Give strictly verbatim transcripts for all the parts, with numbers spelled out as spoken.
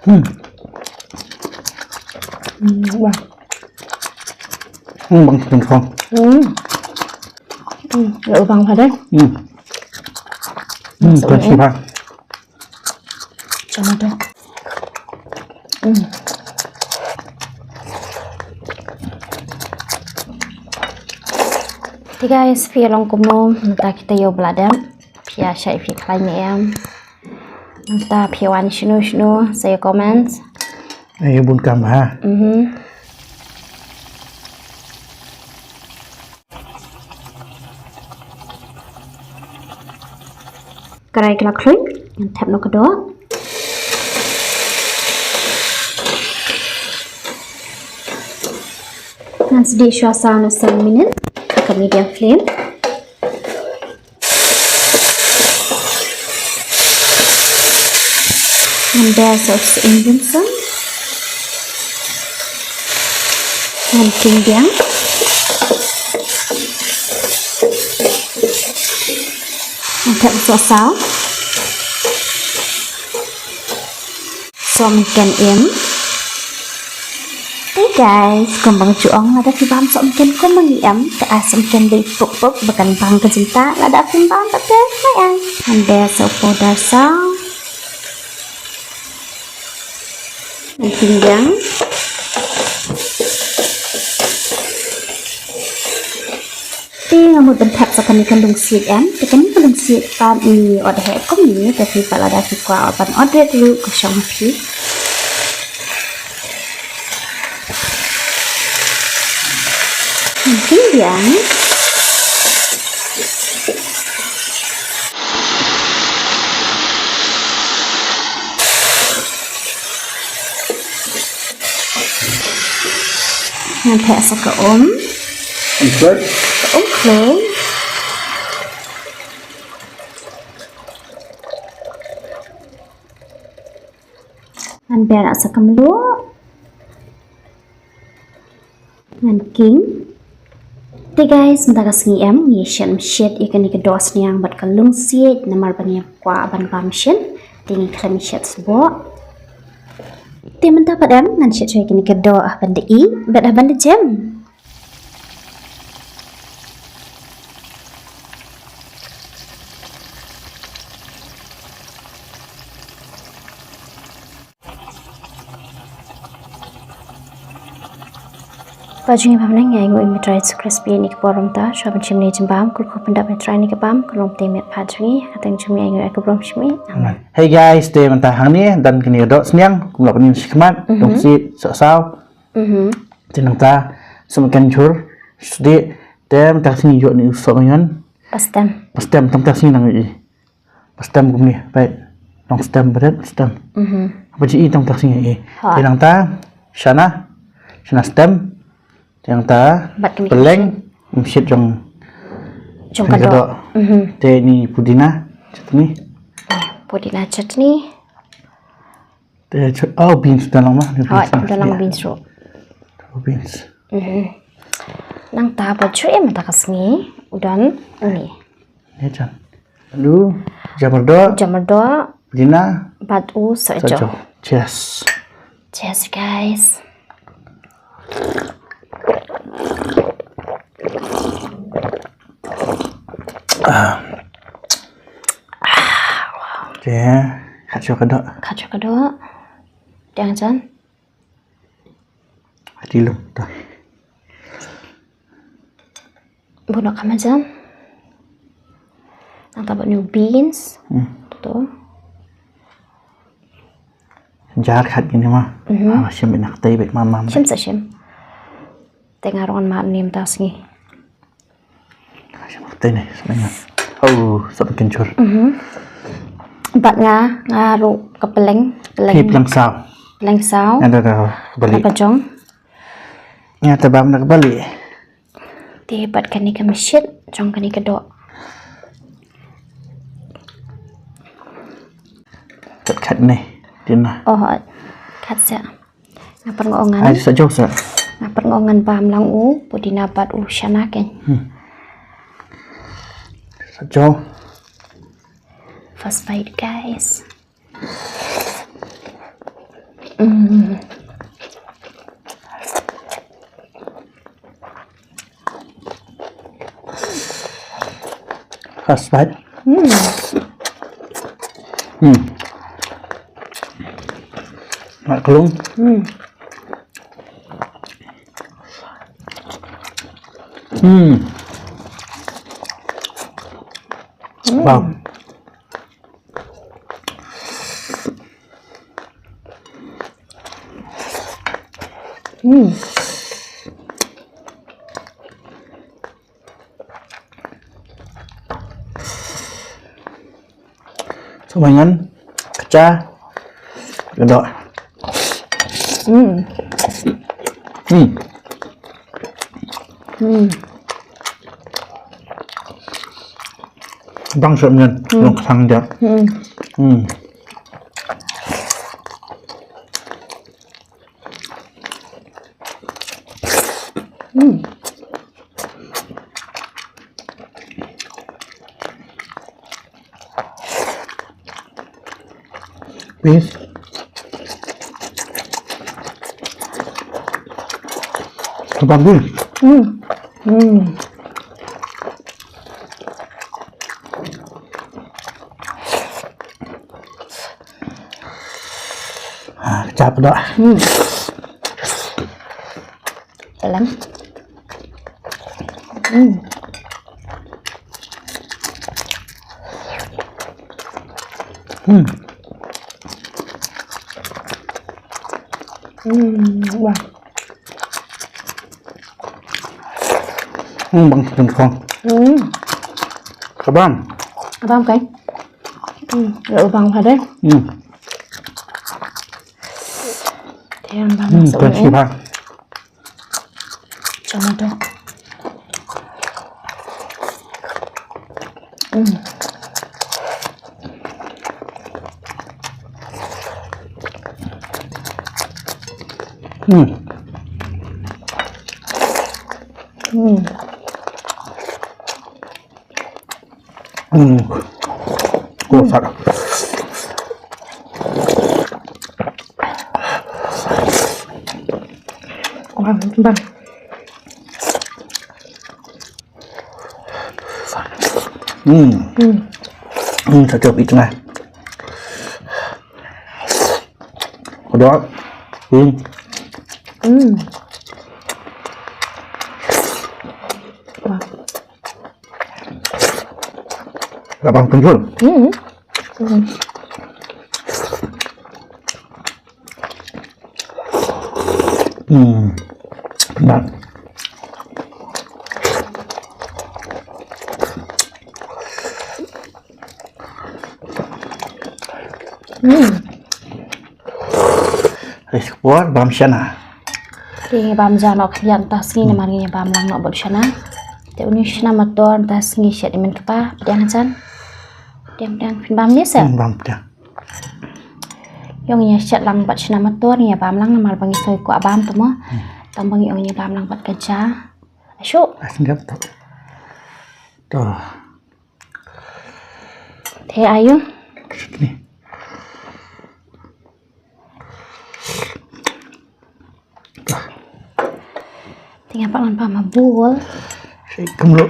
Hmm. Hmm, wah. Hmm, bang, bang, bang. Hmm. Hmm, ya, bang, pada. Hmm. Hmm, Masuk, terima kasih, eh. Pak. Jangan ada. Hmm. Te guys, phi long kumno, mynta kita ïa u bladem. Phi ïa shai phi khlaiñ ne em. Mynta phi wan shano shano, sa ïa comment. Ai bun kam ha. Mhm. Karai ka la khluit, ngan thep noh ka doh. Ngan sdih shuwa saw ne san minit ha ka medium flame. Ngan ber sa u syiem bun san. Ngan khing biang. Ngan thep sohsaw. Sohmynken im. Te guys, kumba nga ju ong, lada phi bam sohmynken kumba ngi em, te ai sohmynken dei pup pup, ba kan bang ka jingtah, lada phim bam pat te, mai ai. Ngan ber sa u powder saw. Ngan khing biang. Te nga mut ban thep sa kane ka lungsiej em, te kane ka lungsiej pat ngi ot heh kumne, te phi pat lada phi kwah ban ot rit ruh ka shong ha phi. Khing biang. Ngan thep sa ka um. Um khluit. Ka um khluit. Ngan ber sa ka mluh. Ngan khing. Te guys, mynta ka sngi em, ngi shet, shet ïa kane ka doh sniang bad ka lungsiej, namar ba ngi kwah ban bam shen, te ngi khlem shet sboh. Te mynta pat em, ngan shet shuwa ïa kane ka doh ha ban da ih, bad ha ban da jem. Para jong ngi ba bneng, ïa ainguh ïa u Trai Jisu Khrist ïa kane ka por mynta, shuwa ban shim ïa ka jingbam, kyrkhu pyndap ïa u Trai ïa kane ka bam, ka long pdeng met pat jong ngi, ka kyrteng jong ngi ïa ainguh ïa ka burom jong ngi. Amen. Hey guys, te mynta hangne don kane ka doh sniang, kumba la pyni shakhmat, mhm, lungsiej, sohsaw. Mhm. Te nangta, sohmynken jhur, sdih, te mynta ka sngi ïoh ne u sohmynken. Pastem. Pastem, tang mynta ka sngi nang ïoh. Ba stem kumne, peit. Long stem, bret stem. Mhm. Haba ji i tang tak sngi i. Ha. Te nangta, shana. Shana stem. Te nangta, bad kine pylleng, mshit jong, jong ka doh. Mhm. Te ni pudina chutney. Pudina chutney. Te chut, oh, beans da long ma. Ha, da long beans ruh. Oh, beans. Mhm. Nangta ba chut em mynta ka sngi, u don ni. Ni jan. Alu, jamar doh. Jamar doh. Pudina. Bad u sohjaw. Sohjaw. Cheers. Cheers, guys. Ah. Te, khat shuwa ka doh. Khat shuwa ka doh. Te jan. Hati lum, ta. Bun noh ka majan. Nangta bad u beans. Hmm. To. Jar khat kine ma. Mhm. Ah, shim ina kata bad mam mam. Shim sa shim. Te nga ruh ngan mad mynta sngi. Te ne, sebenarnya. Oh, sap kenchur. Mhm. Bad nga, nga ruh ka pylleng, pylleng. Ki pylleng saw. Pylleng saw. Nga da, da, bali. Nga ka jong. Nga ta bam na ka bali. Te bad kane ka mshit, jong kane ka doh. Kat kat ne, dina. Oh, kat sa. Nga pat nga ong ngan. Ai, sa jauh sa. Nga pat nga ong ngan bam lang u pudina bad u shana kein. Hmm. Sa jauh. First bite, guys. Mm. Khas bad. Hmm. Hmm. Mak kelung. Hmm. Hmm. Wow. Hmm. Sa ba ngan kacha. Ka doh. Hmm. Hmm. Hmm. Bang sa ngan. Hmm. Long sang dia. Hmm. Hmm. Hmm. Peace. Ka bam di. Hmm. Hmm. Ah, kecap dah. Hmm. Dalam. Hmm. Hmm. Hmm, wah. Hmm, bang sing kong. Hmm. Ka bam. Ka bam kai. Hmm, ya bang pada. Hmm. Tiang bang. Hmm, masuk kan ni. Sih bang. Tomato. Hmm. Hmm. Hmm. Hmm. Oh, sat. Wah, bang. Hmm. Hmm. Hmm, sa chop i tengah. Ka doh. Hmm. Hmm. Wah. Ka bam kynjul. Hmm. Hmm. Hmm. Nah. Hmm. Ris por bam shana. Te bam ja noh khyndiat mynta sngi namar ngi bam lang noh bad shana. Te uni shana mator mynta sngi shet i men kpa pdiang jan. Pdiang pdiang phin bam ni se. Hmm, bam pdiang. Ïong ngi shet lang bad shana mator ngi bam lang namar ba ngi soi kwah bam tu mo. Hmm. Tang ba ngi ong ngi bam lang bad ka ja. Ashu. Asngap tu. Tu. Te ayu. Sini. Te nga pat ngan pam ha bowl. Sha kumno.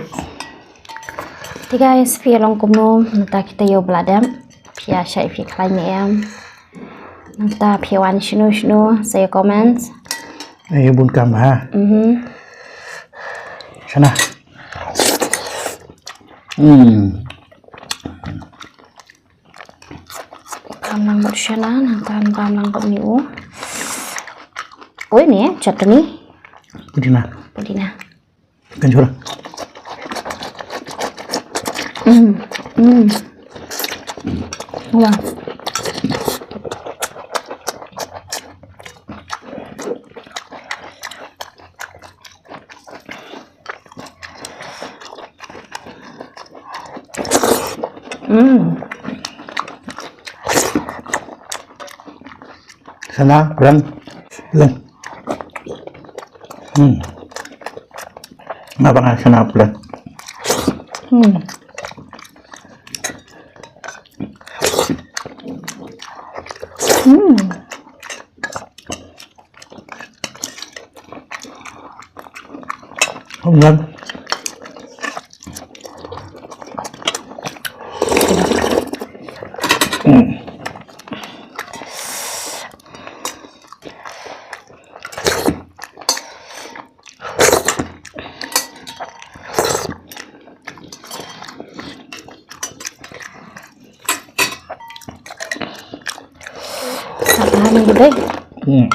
Te guys, phi long kumno, nangta kita ïoh bla dep. Phi ïa shai phi khlaiñ ne em. Nangta phi wan shano shano, sa ïa comments. Ai bun kam ha. Mhm. Shana. Hmm. Bam lang bad shana, nangta bam lang bad ni u. Ui ni, chutney. Pudina. Pudina. Kan jura. Hmm. Hmm. Wah. Hmm. Shana, pran, leng. Hmm. Nga ba nga shana pran. Hmm. Hmm. Ngan. Sapa ni gede? Hmm.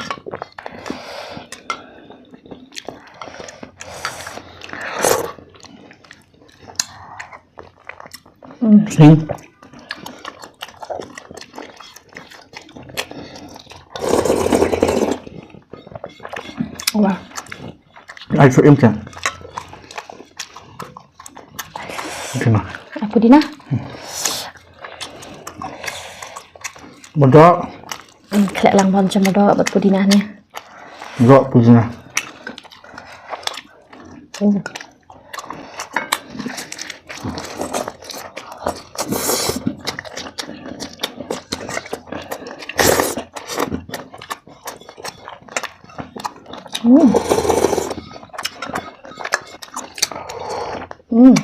Hmm. Hmm. Wah. Ai, so im kan. Dina. Aku Dina. Muda. Hmm, khlek lang bam jam muda buat pudina ni. Enggak pudina. Hmm. Hmm. Hmm.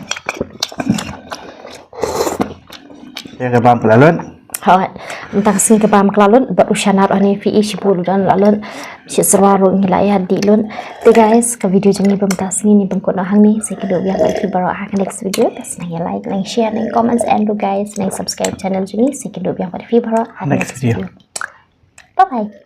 Ïa ka bam ka la lut. Hooid. Mynta ka sngi ka bam ka la lut, bad u shanar ani phi i shibun u don la lut. Shi syrwa ruh ngi la ïa dih lut. Te guys, ka video jong ngi ba mynta ka sngi ngi ban kut noh hangne, sa kynduh biang bad phi baroh ha ka next video. Te sngewbha ïa like, nang share, nang comments, and do guys, nang subscribe channel jong ngi, sa kynduh biang bad phi baroh ha ka next video. Bye bye.